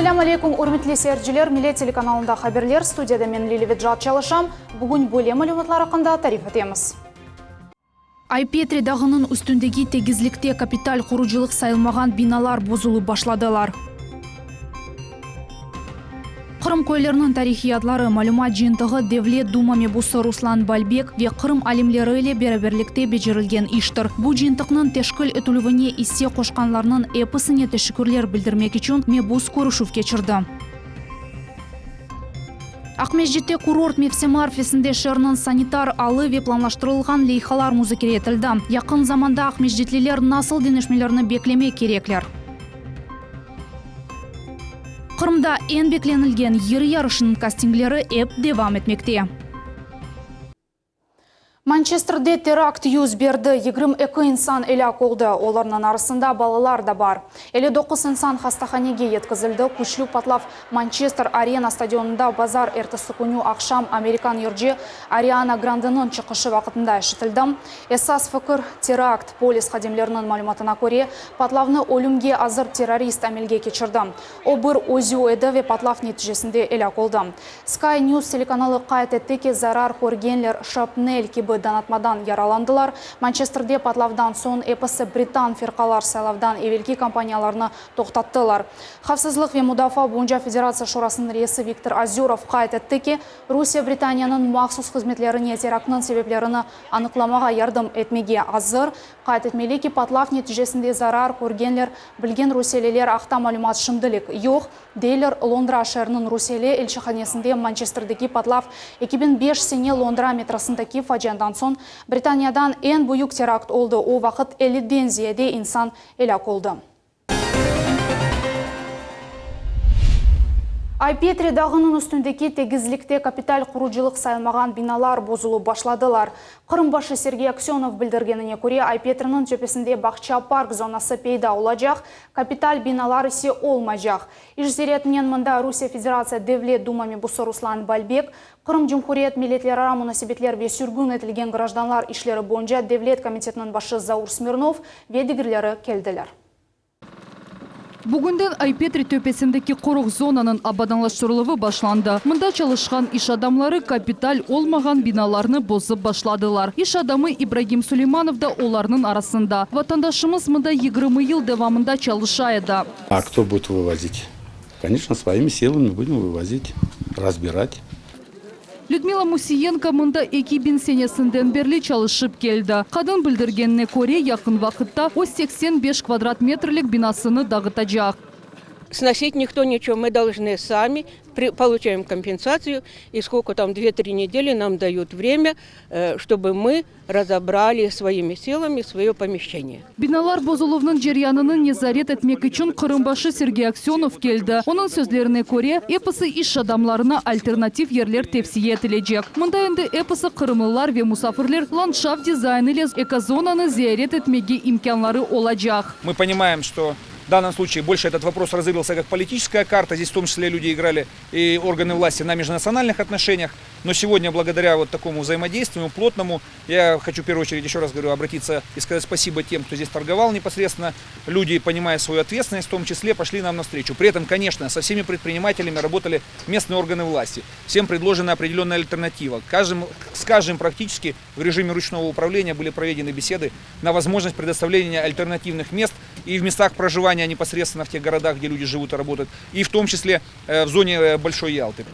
Selâm aleyküm, ürmetli seyirciler! Millet telekanalında haberler, studiyada men Lilâ Vedjat çalışam. Bugün böyle malümatlar aqqında tarif etemiz. Ay-Petri dağınıñ üstündeki tegizlikte kapital qurucılıq sayılmağan binalar bozulıp başladılar. Qırım köyleriniñ tarihiy adları malümat cıyıntığı Devlet Duma mebusı Ruslan Balbek ve Qırım alimleri ile beraberlikte becerilgen iştir. Bu cıyıntıqnıñ teşkil etilüvine isse qoşqanlarnıñ episine teşekkürler bildirmek içün mebus körüşüv keçirdi. Aqmescitte kurort mevsimi arfesinde şeerniñ sanitar alı ve planlaştırılğan leyhalar muzakere etildi. Yaqın zamanda aqmescitliler nasıl deñişmelerni beklemek kerekler? Qırımda eñ beklenilgen yır yarışınıñ kastingleri ep devam etmekte. Mançesterde terakt yüz berdi, 22 insan elâk oldı, olarnıñ arasında balalar da bar. 59 insan hastahanege yetkizildi. Küçlü patlav Mançester Arena stadionında bazar ertesi künü aqşam amerikan yırcı Ariana Grandeniñ çıqışı vaqtında eşitildi. Esas fikir, terakt, polis hadimleriniñ malümatına köre, patlavnı ölümge azır terrorist amelge keçirdi. O bir özü edi ve patlav neticesinde elâk oldı. Sky News telekanalı qayd etti ki, zarar körgenler şrapnel kibi donatmadan yaralandılar. Mançesterde patlavdan soñ episi britan firqalar saylavdan evelki kampaniyalarnı toqtattılar. Havfsızlıq ve mudafaa boyunca Federatsiya Şurasınıñ reisi Viktor Ozörov qayd etti ki, Rusiye Britaniyanıñ mahsus hızmetlerine teraktnıñ sebeplerini anıqlamağa yardım etmege azır. Qayd etmeli ki, patlav neticesinde zarar körgenler bilgen rusiyeliler aqta malümat şimdilik yoq, deyler Londra şeeriniñ rusiyeli elçihanesinde Mançesterdeki patlav 2005 sene Londra metrosındaki faciandan soñ Britaniyadan eñ büyük terakt oldı, o vaqıt elliden ziyade insan elâk oldı. Ay-Petri dağınıñ üstündeki tegizlikte kapital qurucılıq sayılmağan binalar bozulıp başladılar. Qırım başı Sergey Aksönov bildirgenine köre, Ay-Petriniñ töpesinde bağça-park zonası peyda olacaq, kapital binalar ise olmaycaq. İş ziyaretinen mında Rusiye Federatsiya Devlet Duma mebusı Ruslan Balbek, Qırım Cumhuriyet milletlerara munasebetler ve sürgün etilgen grajdanlar işleri boyunca devlet komitetiniñ başı Zaur Smirnov ve digerleri keldiler. Bugünden Ay-Petri töpesindeki qoruq zonanıñ abadanlaştırıluvı başlandı. Mında çalışqan iş adamları kapital olmağan binalarnı bozıp başladılar. İş adamı İbragim Suleymanov da olarnıñ arasında. Vatandaşımız mında 20 yıl devamında çalışa edi. A kto budet vıvozit? Koneçno, svoimi silami budem vıvozit, razbirat. Lüdmila Musiyenko mında 2000 senesinden berli çalışıp keldi. Qadın bildirgenine köre, yaqın vaqıtta o 85 kvadrat metrlik binasını dağıtacaq. Snosit nikto niçego, mı dolžnı sami, poluçaem kompensatsiyu, i skolko tam dve-tri nedeli nam dayut vremya, ştobı mı Razobrali svoimi silami svoye pomeşçeniye. Binalar bozuluvnıñ ceryanını nezaret etmek içün Qırım başı Sergey Aksönov keldi. Onıñ sözlerine köre, episi iş adamlarına alternativ yerler tevsiye etilecek. Mında endi episi qırımlılar ve musafirler landşaft dizaynı ile ekozonanı ziyaret etmege imkânları olacaq. Мы понимаем, что в данном случае больше этот вопрос разыгрывался как политическая карта, здесь в том числе люди играли и органы власти на межнациональных отношениях. Но сегодня, благодаря вот такому взаимодействию плотному, я хочу в первую очередь, еще раз говорю, обратиться и сказать спасибо тем, кто здесь торговал непосредственно. Люди, понимая свою ответственность, в том числе, пошли нам навстречу. При этом, конечно, со всеми предпринимателями работали местные органы власти. Всем предложена определенная альтернатива. Каждым, с каждым практически в режиме ручного управления были проведены беседы на возможность предоставления альтернативных мест и в местах проживания непосредственно в тех городах, где люди живут и работают, и в том числе в зоне Большой Ялты.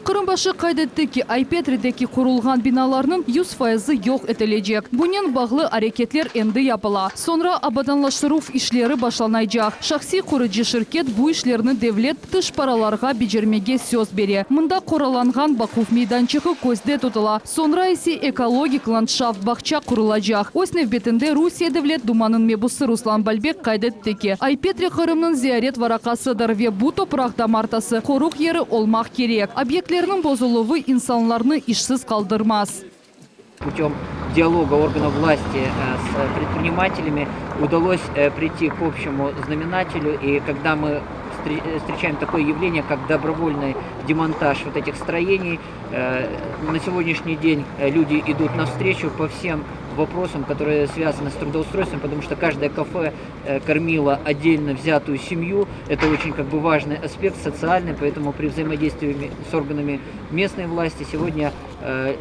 Qırım başı qayd etti ki, Ay-Petrideki qurulğan binalarnıñ yüz fayızı yoq etilecek. Bunen bağlı areketler endi yapıla. Soñra abadanlaştıruv işleri başlanaycaq. Şahsiy qurucı şirket bu işlerni devlet tış paralarğa becermege söz bere. Mında qoralanğan baquv meydançığı közde tutula. Soñra ise ekologik landşaft bağça qurulacaq. Öz nevbetinde Rusiye Devlet Dumanıñ mebusı Ruslan Balbek qayd etti ki, Ay-Petri Qırımnıñ ziyaret varaqasıdır ve bu topraq damartası qoruq yeri olmaq kerek. Obyektlerniñ bozuluvı insanlarnı işsiz qaldırmaz. Putем dialoga organov vlasti s predprinimatelяmi udalось priyти k obşçemu znamenatelю, i kogda mı. встречаем такое явление, как добровольный демонтаж вот этих строений. На сегодняшний день люди идут навстречу по всем вопросам, которые связаны с трудоустройством, потому что каждое кафе кормило отдельно взятую семью. Это очень как бы важный аспект социальный, поэтому при взаимодействии с органами местной власти сегодня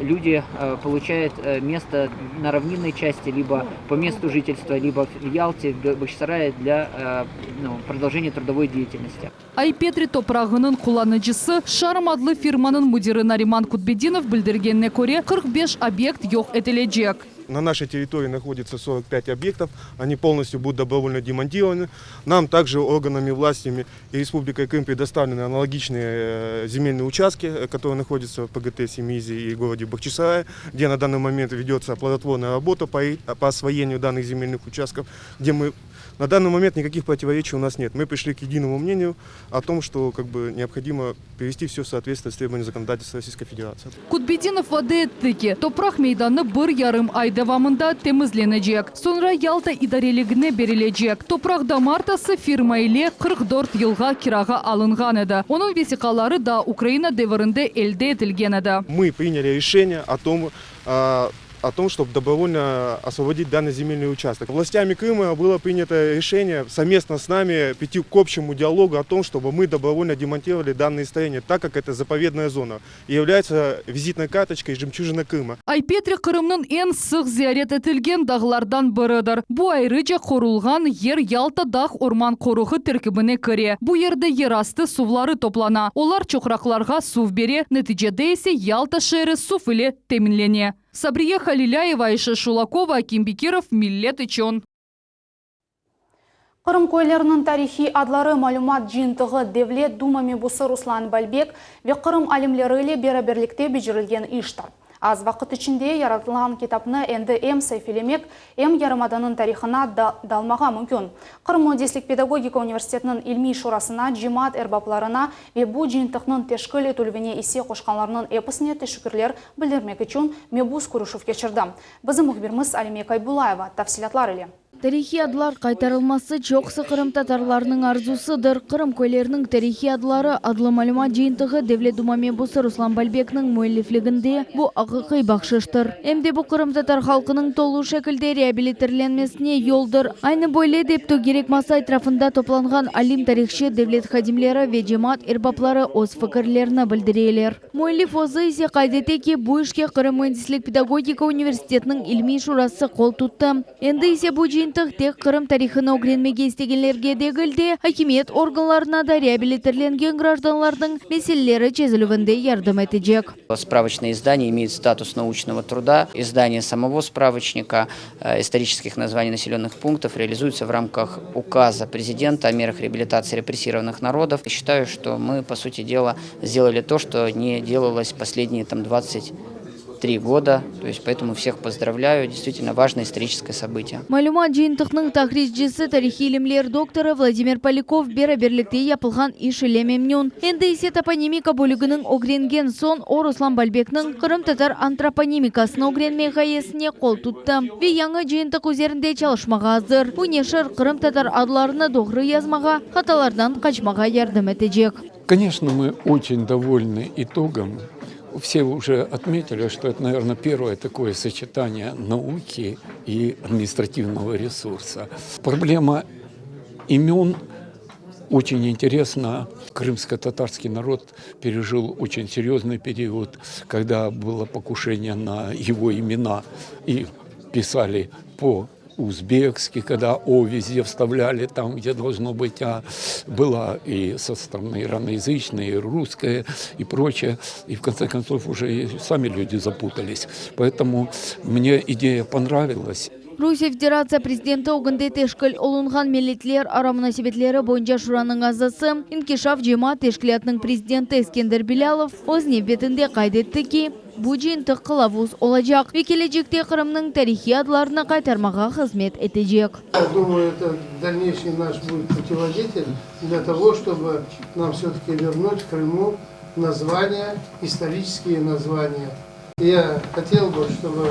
люди получают место на равнинной части, либо по месту жительства, либо в Ялте, в Бахчисарае для ну, продолжения трудовой деятельности. Ay-Petri toprağınıñ qullanıcısı Şarm adlı firmanıñ müdiri Nariman Kutbedinov bildirgenine köre, 45 obyekt yoq etilecek. На нашей территории находится 45 объектов, они полностью будут добровольно демонтированы. Нам также органами власти и Республикой Крым предоставлены аналогичные земельные участки, которые находятся в ПГТ Симеизе и городе Бахчисарае, где на данный момент ведется плодотворная работа по освоению данных земельных участков, где мы на данный момент никаких противоречий у нас нет. Мы пришли к единому мнению о том, что как бы, необходимо привести все в соответствие с требованиями законодательства Российской Федерации. Kutbedinov vade etti ki, topraq meydanı bir yarım ay devamında temizlenecek. Soñra Yalta idareligine berilecek. Topraq damartısı firma ile 44 yılğa kirağa alınğan edi. Onıñ vesiqaları da Ukraina devirinde elde etilgen edi. Мы приняли решение о том, чтобы добровольно освободить данный земельный участок. Властями Крыма было принято решение совместно с нами прийти к общему диалогу о том, чтобы мы добровольно демонтировали данные строения, так как это заповедная зона и является визитной карточкой жемчужины Крыма. Ay-Petri Qırımnıñ eñ sıq ziyaret etilgen dağlardan biridir. Bu ayrıca qorulğan yer Yalta dağ orman qoruğı terkibine kire. Bu yerde yerastı suvları toplana. Olar çoqraqlarğa suv bere, neticede ise Yalta şeeri suv ile teminlene. Sabriye Halilâyeva, Ayşe Şulakova, Akim Bekirov, Millet içün. Qırım köyleriniñ tarihiy adları malümat cıyıntığı Devlet Duma mebusı Ruslan Balbek ve Qırım alimleri ile beraberlikte becerilgen iştir. Az vaqıt içinde yaratılğan kitapnı endi em saifelemek, em yarımadanıñ tarihına da dalmağa mümkün. Qırım Müendislik Pedagogika Universitetiniñ ilmiy şurasına, cemaat erbaplarına ve bu cıyıntıqnıñ teşkil etilüvine isse qoşqanlarnıñ episine teşekkürler bildirmek içün mebus körüşüv keçirdi. Bizim mühbirimiz Alime Kaybulayeva tafsilâtlar ile. Tarihiy adlar qaytarılması çoqusı qırımtatarlarnıñ arzusıdır. Qırım köyleriniñ tarihiy adları adlı malümat cıyıntığı Devlet Duma mebusı Ruslan Balbekniñ müellifliginde bu aqiqiy bahşıştır. Em de bu qırımtatar halqınıñ tolu şekilde reabilitirlenmesine yoldır. Aynı böyle dep tögerek masa etrafında toplanğan alim tarihçı, devlet hadimleri ve cemaat erbapları öz fikirlerini bildireler. Müellif özü ise qayd ete ki, bu işke Qırım Müendislik Pedagogika Universitetiniñ ilmiy şurası qol tuttı. Endi ise bu cıyıntıq tek Qırım tarihını ögrenmege istegenlerge degil de, akimiyet organlarına da reabilitirlengen grajdanlarnıñ meseleleri çezilüvinde yardım etecek. Справочное издание имеет статус научного труда. Издание самого справочника исторических названий населенных пунктов реализуется в рамках указа президента о мерах реабилитации репрессированных народов. Я считаю, что мы, по сути дела, сделали то, что не делалось последние там, 23 года. То есть поэтому всех поздравляю. Действительно важное историческое событие. Malümat cıyıntıqnıñ taqrizcisi tarihiy ilimler doktorı Vladimir Polякov beraberlikte yapılğan iş ile memnün. Endi ise toponimika bölüginiñ ögrengen soñ o Ruslan Balbekniñ qırımtatar antroponimikasını ögrenmek ğayesine qol tuttı ve yañı cıyıntıq üzerinde çalışmağa azır. Bu neşir qırımtatar adlarını doğru yazmağa, hatalardan qaçmağa yardım etecek. Конечно, мы очень довольны итогом. Все уже отметили, что это, наверное, первое такое сочетание науки и административного ресурса. Проблема имен очень интересна. Крымско-татарский народ пережил очень серьезный период, когда было покушение на его имена и писали по узбекски, когда О везде вставляли там, где должно быть А, была и со стороны ираноязычной, и русская, и прочее. И в конце концов уже и сами люди запутались. Поэтому мне идея понравилась. Rusiye Federatsiya prezidenti ögünde teşkil olunğan milletler ara munasebetleri boyunca şuranıñ azası İnkişaf cemaat teşkilâtınıñ prezidenti Eskender Bilâlov öz nevbetinde qayd etti ki, bu cıyıntıq qılavuz olacaq ve kelecekte Qırımnıñ tarihiy adlarını qaytarmağa hızmet etecek. Я думаю, это дальнейший наш будет путеводитель для того, чтобы нам все-таки вернуть в Крыму названия, исторические названия. И Я хотел бы, чтобы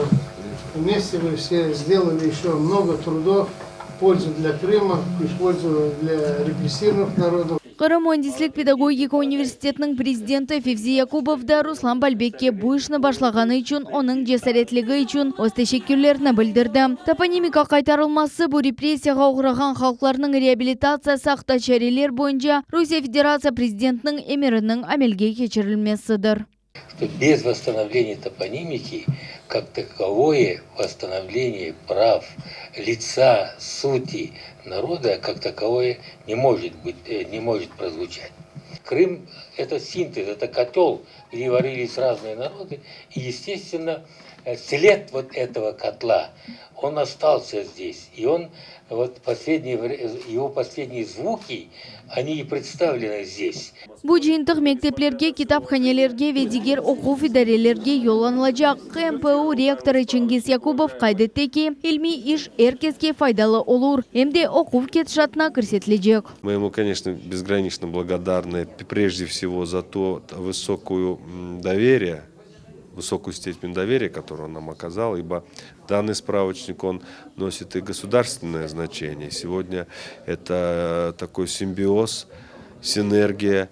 вместе вы все сделали еще много трудов в пользу для Крыма и в пользу для репрессированных народов. Qırım müendislik pedagogika universitetiniñ prezidenti Fevzi Yakubov da Ruslan Balbekke bu işni başlağanı içün, onıñ cesaretligi içün öz teşekkürlerini bildirdi. Toponimika qaytarılması, bu repressiyağa oğrağan halqlarnıñ reabilitatsiyası aqta çareler boyunca Rusiye Federatsiya prezidentiniñ emiriniñ amelge keçirilmesidir. Что без восстановления toponimики как таковое восстановление прав лица, сути народа как таковое не может быть, э, не может прозвучать. Крым – это синтез, это котел, где варились разные народы. И, естественно, э, след вот этого котла, он остался здесь. И он, вот последние, его последние звуки, они и представлены здесь. Bu cıyıntıq mekteplerge, kitaphanelerge ve diger oquv idarelerge yollanılacaq. QMPU rektorı Çingiz Yakubov qayd etti ki, ilmiy iş er keske faydalı olur, em de oquv ketişatına kirsetilecek. Мы ему, конечно, безгранично благодарны прежде всего за то высокую доверие, высокую степень доверия, которую он нам оказал, ибо данный справочник, он носит и государственное значение. Сегодня это такой симбиоз, синергия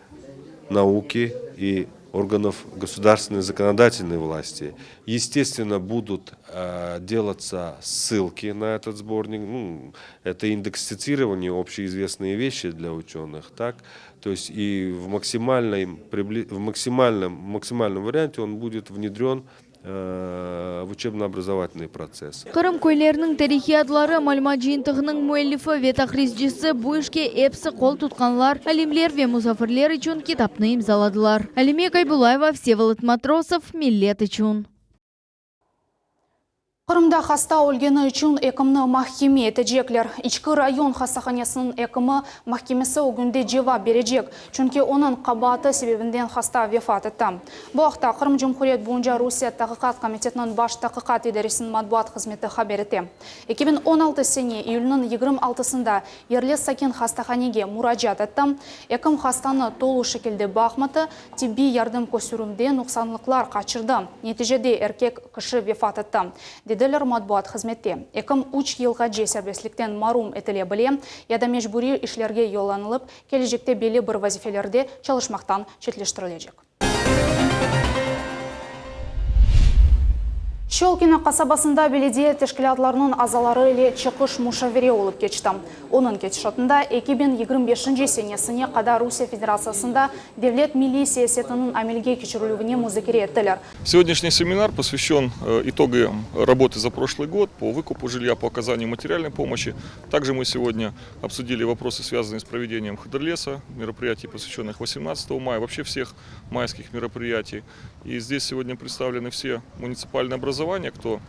науки и органов государственной законодательной власти. Естественно, будут э, делаться ссылки на этот сборник. Ну, это индекс цитирования, общеизвестные вещи для ученых. Так? То есть и в, максимальной, в максимальном, максимальном варианте он будет внедрен э, в учебно-образовательный процесс. Qırım köyleriniñ tarihiy adları malümat cıyıntığınıñ müellifi ve taqrizcisi bu işke episi qol tutqanlar, alimler ve musafirler içün kitapnı imzaladılar. Alime Kaybulayeva, Vsevolod Matrosov, Millet içün. Qırımda hasta ölgeni içün ekimni mahkeme etecekler. İçki rayon hastahanesiniñ ekimi mahkemesi ögünde cevap berecek, çünki onıñ qabaatı sebebinden hasta vefat etti. Bu aqta Qırım Cumhuriyet boyunca Rusiye Taqiqat komitetiniñ Baş taqiqat idaresiniñ matbuat hızmeti haber ete. 2016 sene iyülniñ 26-sında yerli sakin hastahanege muracaat etti. Ekim hastanı tolu şekilde baqmadı, tibbiy yardım kösterüvde nuqsanlıqlar qaçırdı. Neticede erkek kişi vefat etti, dediler matbuat hızmette. Ekim üç yılğace serbestlikten marum etile bile ya da mecburiy işlerge yollanılıp, kelecekte belli bir vazifelerde çalışmaqtan çetleştirilecek. Şçolkino qasabasında belediye teşkilâtlarınıñ azaları ile çıqış muşavere olıp keçti. Onıñ ketişatında 2025 senesine qadar Rusiye Federatsiyasında devlet milliy siyasetiniñ amelge keçirilüvini muzakere ettiler. Сегодняшний семинар посвящен э, итогам работы за прошлый год по выкупу жилья, по оказанию материальной помощи. Также мы сегодня обсудили вопросы, связанные с проведением Хыдырлеза, мероприятий, посвященных 18 мая, вообще всех майских мероприятий. И здесь сегодня представлены все муниципальные образования, кто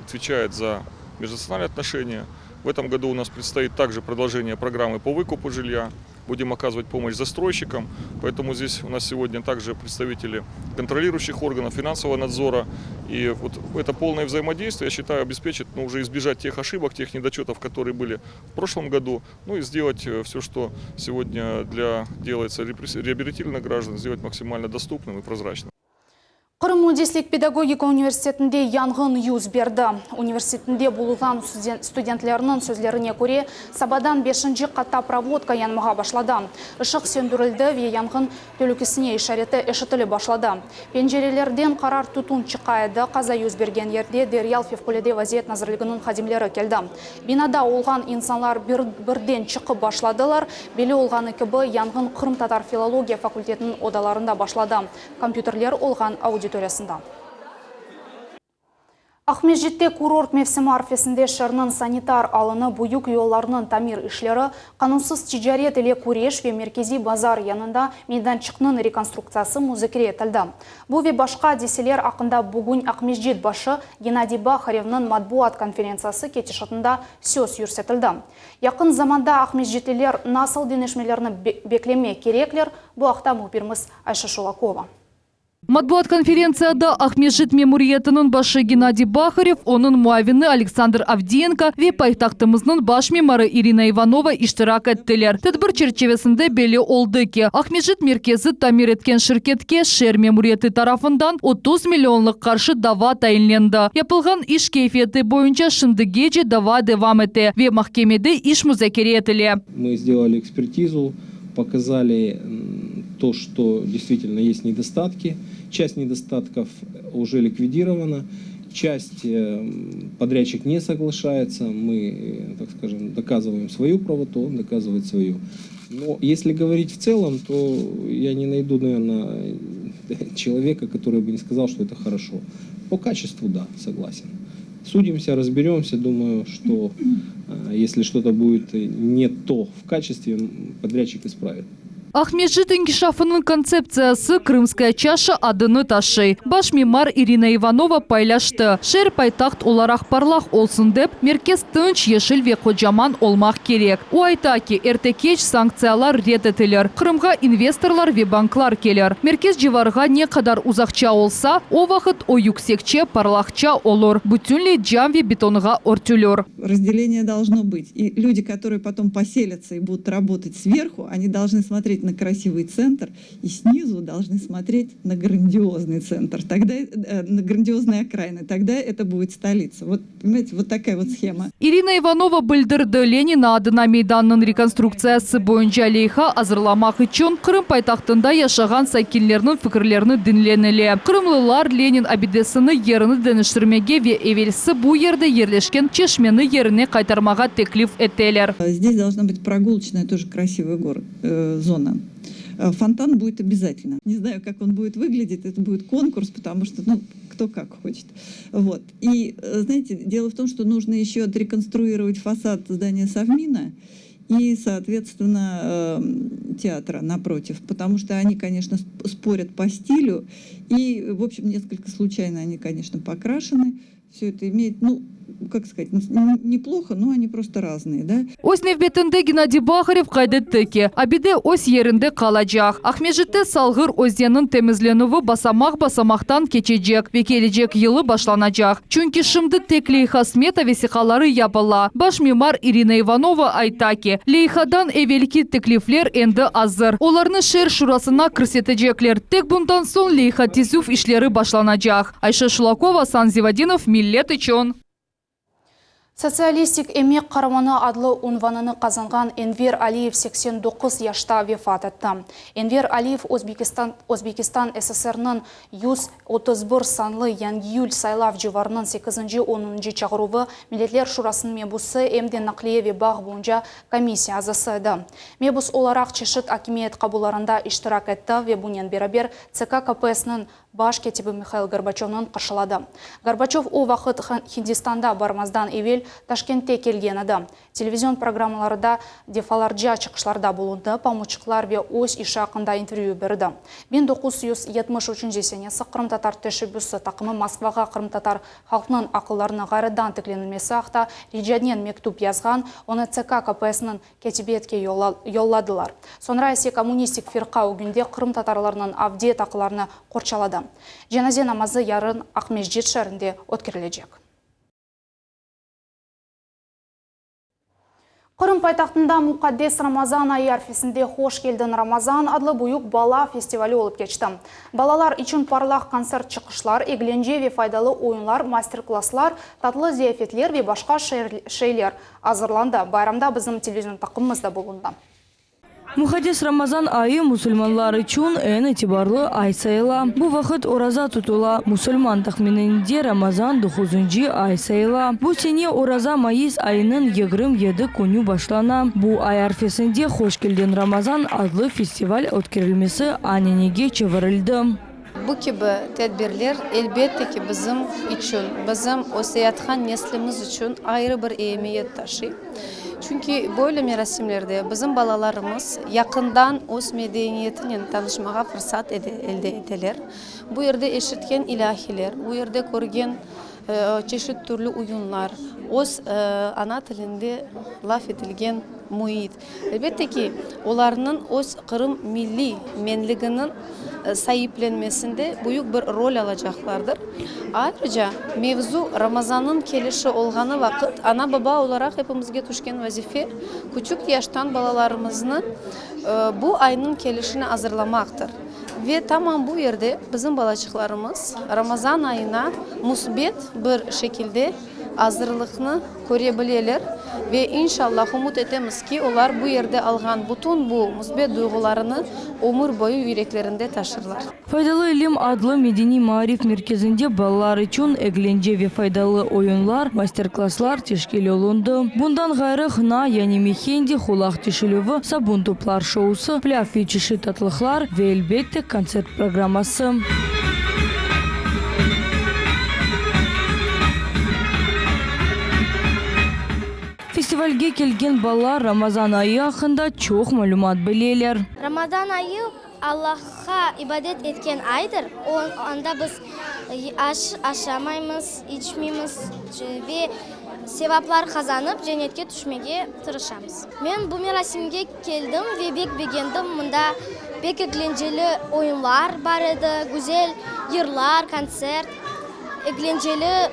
отвечает за межнациональные отношения. В этом году у нас предстоит также продолжение программы по выкупу жилья. Будем оказывать помощь застройщикам. Поэтому здесь у нас сегодня также представители контролирующих органов, финансового надзора. И вот это полное взаимодействие, я считаю, обеспечит ну, уже избежать тех ошибок, тех недочетов, которые были в прошлом году. Ну и сделать все, что сегодня для, делается реабилитированных граждан, сделать максимально доступным и прозрачным. Qırım müendislik pedagogika universitetinde yanğın yüz berdi. Universitetinde bulunğan studentlerniñ sözlerine köre, sabadan 5. qatta provodka yanmağa başladı. Işıq söndürildi ve yanğın telükesine işareti eşitilip başladı. Pencerelerden qara tütün çıqa edi. Qaza yüz bergen yerde deral Fevqulâde vaziyet nazirliginiñ hadimleri keldi. Binada olğan insanlar bir, birden çıqıp başladılar. Belli olğanı kibi yanğın qırımtatar filologiya fakultetiniñ odalarında başladı. Kompyuterler olğan auditoriyasında. Aqmescitte kurort mevsimi arfesinde şeerniñ sanitar alını büyük yollarnıñ tamir işleri, qanunsız ticaret ile küreş ve merkeziy bazar yanında meydançıqnıñ rekonstruktsiyası muzakere etildi. Bu ve başqa adiseler aqqında bugün Aqmescit başı Gennadiy Baharevniñ matbuat konferentsiyası ketişatında söz yürsetildi. Yaqın zamanda aqmescitliler nasıl deñişmelerni beklemek kerekler, bu aqta mühbirimiz Ayşe Şulakova. Matbuat konferentsiyada Aqmescit memuriyetiniñ başı Gennadiy Baharev, onıñ muavini Aleksandr Avdiyenko ve paytahtımıznıñ baş mimarı İrina İvanova iştirak ettiler. Tedbir çerçivesinde belli oldı ki, Aqmescit merkezi tamir etken şirketke şeer memuriyeti tarafından 30 millionlıq qarşı dava tayinlendi. Yapılğan iş keyfiyeti boyunca şimdigece dava devam ete ve mahkemede iş muzakere etile. Мы сделали экспертизу. Показали то, что действительно есть недостатки. Часть недостатков уже ликвидирована, часть подрядчик не соглашается. Мы, так скажем, доказываем свою правоту, он доказывает свою. Но если говорить в целом, то я не найду, наверное, человека, который бы не сказал, что это хорошо. По качеству, да, согласен. Судимся, разберемся. Думаю, что если что-то будет не то в качестве, подрядчик исправит. Aqmescit inkişafınıñ kontseptsiyası Krımskaya çaşa adını taşıy. Baş mimar İrina İvanova paylaştı, şeer paytaht olaraq parlaq olsun dep, merkez tınç, yeşil ve qocaman olmaq kerek. O ayta ki, erte-keç sanktsiyalar red etilir, Qırımğa investorlar ve banklar kelir. Merkez civarğa ne qadar uzaqça olsa, o vaqıt o yüksekçe, parlaqça olur, bütünley cam ve betonğa örtülür. Разделение должно быть. И люди, которые потом поселятся и будут работать сверху, они должны смотреть на красивый центр и снизу должны смотреть на грандиозный центр, тогда, на грандиозные окраины. Тогда это будет столица. Вот, понимаете, вот такая вот схема. İrina İvanova bildirdi, Lenin adına meydannıñ rekonstruktsiyası boyunca leyha azırlamaq içün Qırım paytahtında yaşağan sakinlerniñ fikirlerini diñlenile. Qırımlılar Lenin abidesini yerini deñiştirmege ve evelsi bu yerde yerleşken çeşmeni yerine qaytarmağa teklif eteler. Здесь должна быть прогулочная тоже красивый город, зона. Фонтан будет обязательно. Не знаю, как он будет выглядеть, это будет конкурс, потому что, ну, кто как хочет. Вот. И, знаете, дело в том, что нужно еще отреконструировать фасад здания Совмина и, соответственно, театра напротив, потому что они, конечно, спорят по стилю, и, в общем, несколько случайно они, конечно, покрашены. Все это имеет, ну, как сказать, неплохо, но они просто разные, да. Öz nevbetinde Gennadiy Baharev qayd etti ki, abide öz yerinde qalacaq. Aqmescitte Salğır özeniniñ temizlenüvi basamaq-basamaqtan keçecek ve kelecek yılı başlanacaq. Çünki şimdi tek leyha-smeta vesiqaları yapıla. Baş mimar İrina İvanova ayta ki, leyhadan evelki teklifler endi azır. Olarnı şeer şurasına kirsetecekler. Tek bundan soñ leyha tizüv işleri başlanacaq. Ayşe Şulakova, Asan Zivadinov, Millet içün. Sotsialistik Emek Qaramanı adlı unvanını qazanğan Enver Aliyev 89 yaşta vefat etti. Enver Aliyev Özbekistan Özbekistan SSRniñ 131 sanlı Yangiyül saylav civarınıñ sekizinci onuncı çağıruvı Milletler Şurasınıñ mebusı em de naqliye ve bağ boyunca komissiya azası edi. Mebus olaraq çeşit akimiyet qabullarında iştirak etti ve bunen beraber TSK KPSniñ Baş kâtibi Mihail Gorbaçövnıñ qarşıladı. Gorbaçöv o vaqıt Hindistanda barmazdan evel Taşkentte kelgen edi. Televizion programmalarıda defalarca çıqışlarda bulundı, pamuçıqlar ve öz işi aqqında intervyü berdi. 1973 senesi qırımtatar teşebbüsi taqımı Moskvağa qırımtatar halqnıñ aqlarını ğayrıdan tiklenilmesi aqta ricanen mektüp yazğan, onı TSK KPSniñ Kâtibiyetke yolladılar. Soñra ise kommunistik firqa ögünde qırımtatarlarnıñ avdet aqlarını qorçaladı. Cenaze namazı yarın Aqmescit şeerinde ötkerilecek. Qırım paytahtında muqaddes Ramazan ayı arfesinde Hoş keldiñ, Ramazan adlı büyük bala festivali olıp keçti. Balalar içün parlaq kontsert çıqışlar, eglence ve faydalı oyunlar, master-klasslar, tatlı ziyafetler ve başqa şeyler azırlandı. Bayramda bizim televizion taqımımız da bulundı. Muqaddes Ramazan ayı musulmanlar içün eñ itibarlı ay sayıla. Bu vaqıt oraza tutula. Musulman taqmininde Ramazan doquzıncı ay sayıla. Bu sene oraza mayıs ayınıñ 27 künü başlana. Bu ay arfesinde Hoş keldiñ, Ramazan adlı festival ötkerilmesi ananege çevirildi. Bu kibi tedbirler, elbette ki, bizim içün, bizim öseyatqan neslimiz içün ayrı bir emiyet taşıy. Çünki böyle merasimlerde bizim balalarımız yaqından öz medeniyetinen tanışmağa fırsat elde eteler. Bu yerde eşitken ilâhiler, bu yerde körgen çeşit türlü oyunlar, öz ana tilinde laf etilgen müit, elbette ki, olarnıñ öz qırım milliy menliginiñ saiplenmesinde büyük bir rol alacaqlardır. Ayrıca, mevzu Ramazannıñ kelişi olğanı vaqıt, ana-baba olaraq epimizge tüşken vazife, küçük yaştan balalarımıznı bu aynıñ kelişine azırlamaqtır. Ve tamam bu yerde bizim balaçıqlarımız Ramazan ayına müsbet bir şekilde. azırlıqnı köre bileler ve inşallah ümüt etemiz ki, olar bu yerde alğan bütün bu müsbet duyğularını ömür boyu yüreklerinde taşırlar. Faydalı ilim adlı medeniy-maarif merkezinde balalar içün eglence ve faydalı oyunlar, master-klasslar teşkil olundı. Bundan ğayrı, hna, yani mehendi, qulaq tişilüvi, sabun toplar şousı, plâv ve çeşit tatlıqlar ve, elbette, kontsert programması. Festivalge kelgen balalar Ramazan ayı aqqında çoq malümat bileler. Ramazan ayı Allahqa ibadet etken aydır, anda biz aş aşamaymız, içmeymiz ve sevaplar qazanıp, cennetke tüşmege tırışamız. Men bu merasimge keldim ve bek begendim, mında bek eglenceli oyunlar bar edi, güzel yırlar, kontsert, eglenceli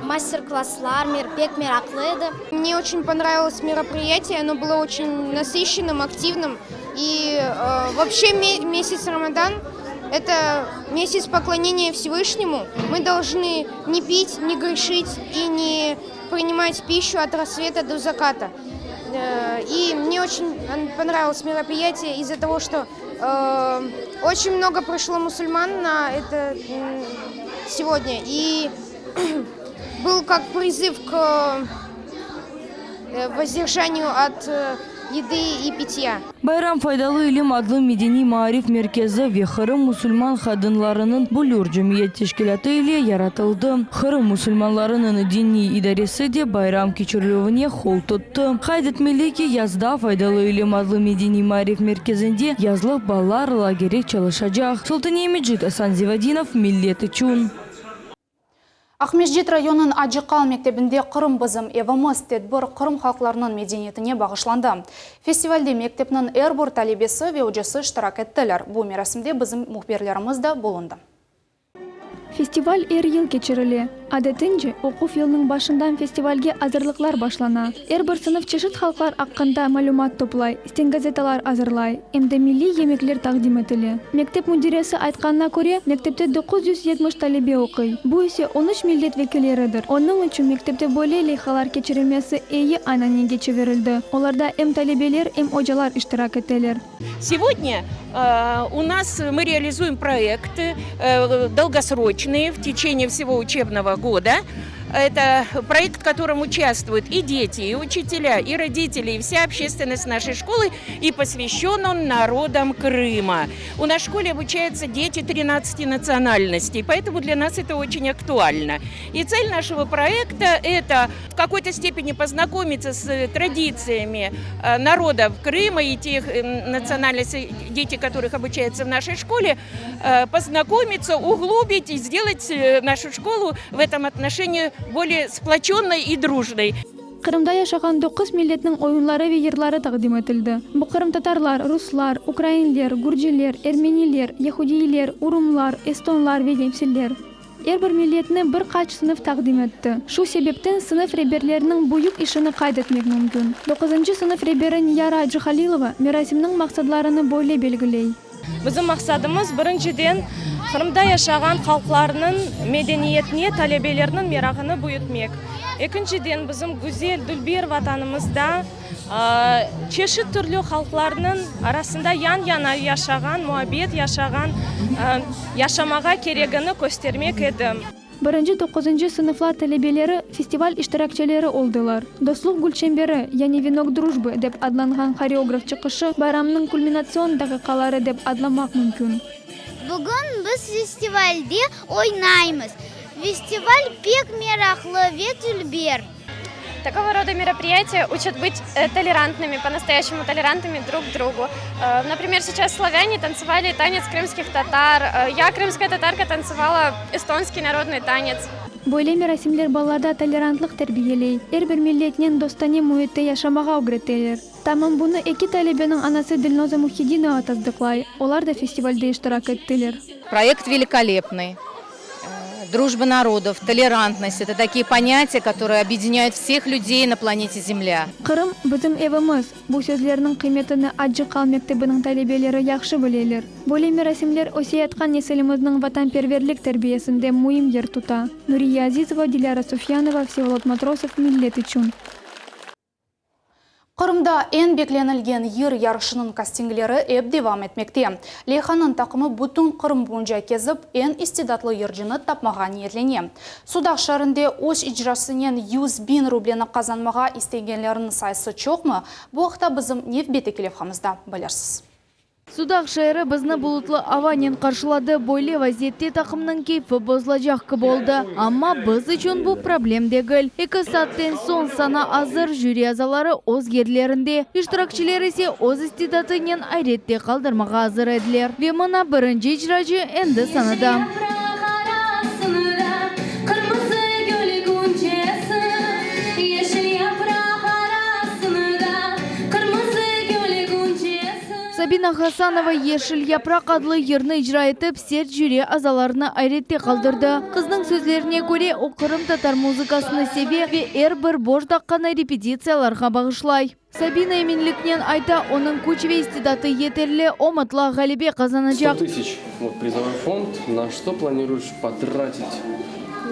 master-klasslar, bek meraqlı edi. Mne oçen ponravılos meropriyatiye, ono bylo oçen nasıщенным, aktivным. И вообще месяц Рамадан – это месяц поклонения Всевышнему. Мы должны не пить, не грешить и не принимать пищу от рассвета до заката. И мне очень понравилось мероприятие из-за того, что очень много пришло мусульман на это сегодня. И был как призыв к воздержанию от еды и питья. Bayram Faydalı ilim adlı medeniy-maarif merkezi ve Qırım musulman qadınlarınıñ Büllür cemiyet teşkilâtı ile yaratıldı. Qırım musulmanlarınıñ diniy idaresi de bayram keçirilüvine qol tuttı. Qayd etmeli ki, yazda Faydalı ilim adlı medeniy-maarif merkezinde yazlıq balalar lageri çalışacaq. Sultaniye Mecit, Asan Zivadinov, Millet içün. Aqmescit rayonınıñ Acı Qal mektebinde Qırım bizim evimiz tedbir Qırım halqlarınıñ medeniyetine bağışlandı. Festivalde mektepniñ er bir talebesi ve ocası iştirak ettiler. Bu merasimde bizim mühbirlerimiz de bulundı. Festival er yıl keçirile. Adetince, oquv yılınıñ başından festivalge azırlıqlar başlana. Er bir sınıf çeşit halqlar aqqında malümat toplay, stengazetalar azırlay, em de milliy yemekler taqdim etile. Mektep müdiresi aytqanına köre, mektepte 970 talebe oquy, bu ise on üç millet vekilleridir. Onıñ içün mektepte böyle leyhalar keçirilmesi eyi ananege çevirildi, olarda em talebeler, em ocalar iştirak eteler. Segodnâ u nas mı realizuem proekt dolgosroçnıy v teçeniye vsego uçebnogo goda. Это proekt, v kotorom uçastvuyut i deti, i uçitelâ, i roditeli, i vsâ obşestvennost našey şkolı, i posvâşçen on narodam Krıma. U nas v şkole obuçayutsa deti trinadtsati natsionalnostey, poetomu dlâ nas eto oçen aktualno. I tsel našego proekta, eto v kakoy-to stepeni poznakomitsa s traditsiyami narodov Krıma i teh natsionalnostey, deti kotorıh obuçayutsa v našey şkole, poznakomitsa, uglubit i sdelat našu şkolu v etom otnoşenii bolee sploçennoy i drujnoy. Qırımda yaşağan doquz milletniñ oyunları ve yırları taqdim etildi. Bu qırımtatarlar, ruslar, ukrainler, gürciler, ermeniler, yehudiyler, urumlar, estonlar ve nemseler. Er bir milletni bir qaç sınıf taqdim etti. Şu sebepten sınıf reberleriniñ büyük işini qayd etmek mümkün. Doquzıncı sınıf reberi Niyara Acıhalilova merasimniñ maqsadlarını böyle belgiley. Bizim maqsadımız, birinciden, Qırımda yaşağan halqlarnıñ medeniyetine talebelerniñ merağını büyütmek. Ekinciden, bizim güzel, dülber Vatanımızda çeşit türlü halqlarnıñ arasında yan-yana yaşağan, muabbet yaşağan, yaşamağa keregini köstermek edi. Birinci doquzıncı sınıflar talebeleri festival iştirakçileri oldılar. Dostluq gülçemberi, yani Venok drujbı dep adlanğan horeograf çıqışı bayramnıñ kulminatsion daqiqaları dep adlamaq mümkün. Bugün biz festivalde oynaymız. Festival pek meraqlı ve dülber. Такого рода мероприятия учат быть толерантными, по-настоящему толерантными друг к другу. Например, сейчас славяне танцевали танец крымских татар, я, крымская татарка, танцевала эстонский народный танец. Böyle merasimler balalarda tolerantlıq terbiyeley, er bir milletnen dostane müitte yaşamağa ögreteler. Tamam bunı eki talebeniñ anası Dilnoza Muhiddinova tasdıqlay, olar da festivalde iştirak ettiler. Proyekt velikolepnıy. Дружба народов, толерантность, это такие понятия, которые объединяют всех людей на планете Земля. Qırım, bizim evimiz! Bu sözlerniñ qıymetini Acı Qal mektebiniñ talebeleri yahşı bileler. Böyle merasimler öseyatqan nesilimizniñ vatanperverlik terbiyesinde müim yer tuta. Nuriye Azizova, Dilâra Sufyanova, Vsevolod Matrosov, Millet içün. Qırımda eñ beklenilgen yır yarışınıñ kastingleri ep devam etmekte. Leyhanıñ taqımı bütün Qırım boyunca kezip, eñ istidatlı yırcını tapmağa niyetlene. Sudaq şeerinde öz icrasınen 100.000 rubleni qazanmağa istegenlerniñ sayısı çoqmı? Bu aqta bizim nevbetteki levhamızda bilirsiz. Sudaq şeeri bizni bulutlı avanen qarşıladı. Böyle vaziyette taqımnıñ keyfi bozulacaq kibi oldı. Amma biz içün bu problem degil. Eki saatten soñ sana azır, jüri azaları öz yerlerinde, iştirakçiler ise öz istidatınen ayrette qaldırmağa azır ediler. Ve mına birinci icracı endi sanada. Sabina Hasanova Yeşil yapraq adlı yırnı icra etip, sert jüri azalarını ayrette qaldırdı. Qıznıñ sözlerine köre, o qırımtatar muzıkasını seve ve er bir boş daqqanı repetitsiyalarğa bağışlay. Sabina eminliknen ayta, onıñ küç ve istidatı yeterli, o mıtlaq ğalebe qazanacaq. 100 тысяч, вот призовой фонд, на что планируешь потратить?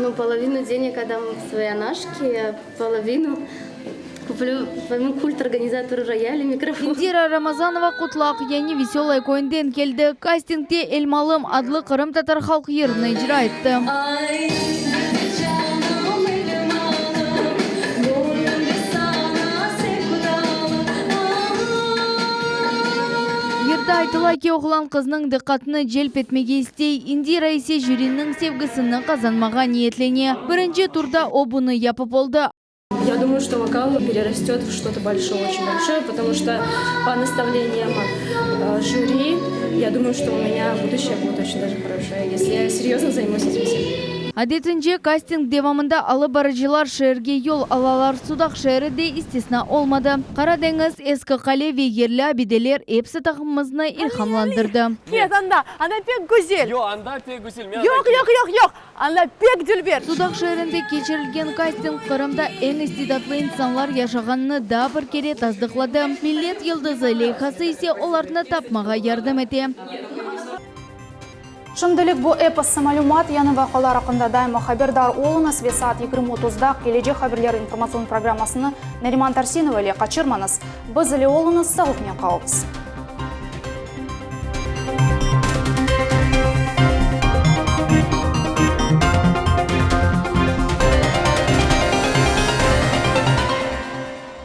Ну, половину денег отдам в свои анашки, половину куплю, возьму культ-организатору рояля, микрофон. İndira Ramazanova Qutlaq, yani Veselое köyünden keldi. Kastingde Elmalım adlı qırımtatar halq yırını icra etti. Yırda aytıla ki, oğlan qıznıñ diqqatını celp etmege istey, İndira ise jüriniñ sevgisini qazanmağa niyetlene. Birinci turda o bunı yapıp oldı. Я думаю, что вокал перерастет в что-то большое, очень большое, потому что по наставлениям жюри, я думаю, что у меня будущее будет очень даже хорошее, если я серьезно займусь этим всем. Adetince, kasting devamında alıp barıcılar şeerge yol alalar, Sudaq şeeri de istisna olmadı. Qara deñiz, eski qale ve yerli abideler episi taqımımıznı ilhamlandırdı. Ket anda, anda pek güzel. Yoq, anda pek güzel. Yoq, yoq, yoq, yoq, anda pek dülber. Sudaq şeerinde keçirilgen kasting Qırımda eñ istidatlı insanlar yaşağanını daa bir kere tasdıqladı. Millet yıldızı leyhası ise olarnı tapmağa yardım ete. Şimdilik bu episi malümat, yañı vaqialar aqqında daima haberdar oluñız ve saat 20 otuzda Kelecek haberleri informatsion programmasını Nariman Tarsinova ile qaçırmañız. Biz ile oluñız, sağlıqnen qalıñız.